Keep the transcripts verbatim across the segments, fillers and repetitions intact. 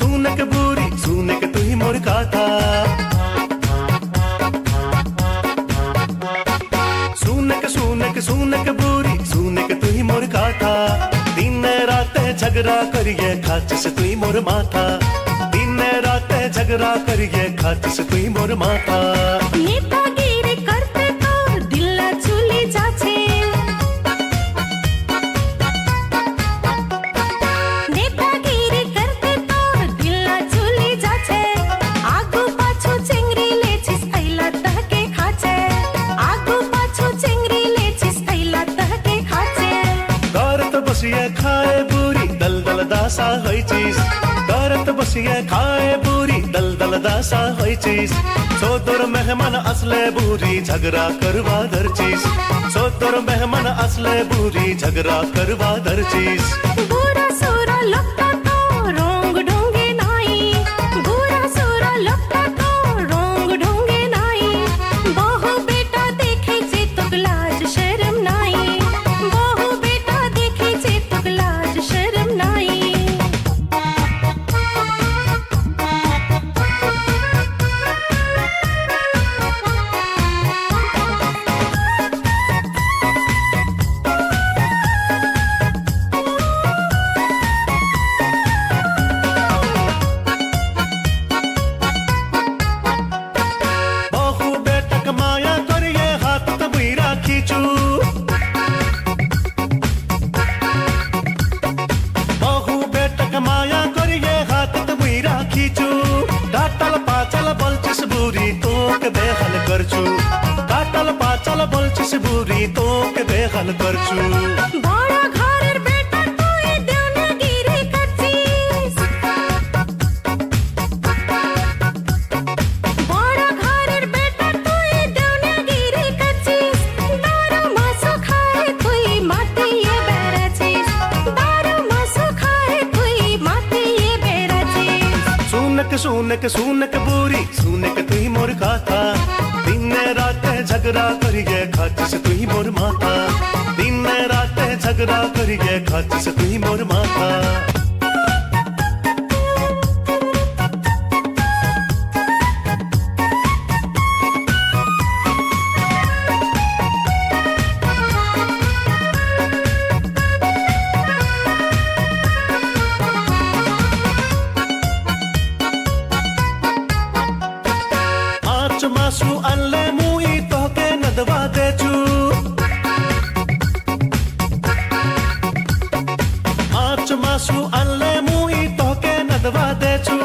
सुनेक बुरी, सुनेक तुई मोर कथा। सुनेक, सुनेक, सुनेक बुरी, सुनेक तुई मोर कथा। दिन रात झगरा करिये खाचस तुई मोर माथा। दिन रात झगरा करिये खाचस तुई मोर माथा। नेतागिरी करते तो दिल चुली जाछे। नेतागिरी करते तो दिल चुली जाछे। आगू पाछू चेंगरी लेछिस अइला तहके खाचे। आगू पाछू चेंगरी लेछिस अइला तहके खाचे। करत बसिये खाए बुरी दलदल दासा होइचिस। करत बसिये खाए बुरी दलदल दासा होइचिस। सोदर मेहमान असले बुरी झगरा करवा धरचिस। सोदर मेहमान असले बुरी झगरा करवा धरचिस। बुरा सुरा लोकता तो रोंग ढोंगे नाई। बुरा सुरा लोकता तो रोंग ढोंगे नाई। बहु बेटा देखे जे तोक लाज शरम नाई। बहु बेटा देखे जे तोक लाज शरम नाई। बहु बेटक माया करिये हाथ त बुइरा खींचू। बहु बेटक माया करिये हाथ त बुइरा खींचू। काटल पाचल बोलचिस बुरी तोक बेहाल करचू। काटल पाचल बोलचिस बुरी तोक बेहाल करचू। बड़ा घरर बेटा तुई देवनागिरी करचिस। बड़ा घरर बेटा तुई देवनागिरी करचिस। दारू मासु खाए तुई मातिये बेराचिस। दारू मासु खाए तुई मातिये बेराचिस। सुनेक, सुनेक, सुनेक बुरी, सुनेक तुई मोर कथा। दिन रात झगरा करिये खाचस तुई मोर माथा। दिन रात झगरा करिये खाचस तुई मोर माथा। माछ मासु अनले मुई तोहके नदवा देचु। माछ मासु अनले मुई तोहके नदवा देचु।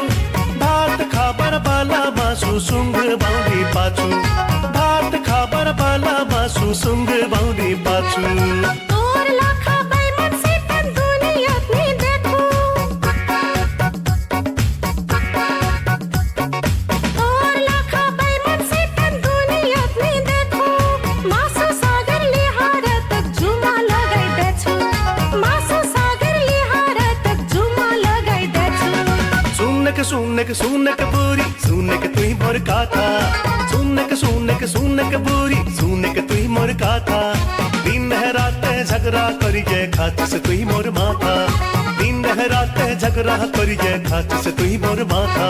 भात खाबर बाला मासु सुंग बाउंडी पाचु। भात खाबर बाला मासु सुंग बाउंडी पाचु। तोर लाखा बेईमान सैतान दुनियात नी देखु। तोर लाखा बेईमान सैतान दुनियात नी देखु। मासु सागर लिहारत जुमा लगाई देचु। मासु सागर लिहारत जुमा लगाई देचु। सुनेक, सुनेक, सुनेक बुरी, सुनेक तुई मोर कथा। सुनेक, सुनेक, सुनेक बुरी, सुनेक तुई मोर कथा। दिन है रात है झगरा करिये खाचस तुई मोर माथा। दिन है रात है झगरा करिये खाचस तुई मोर माथा।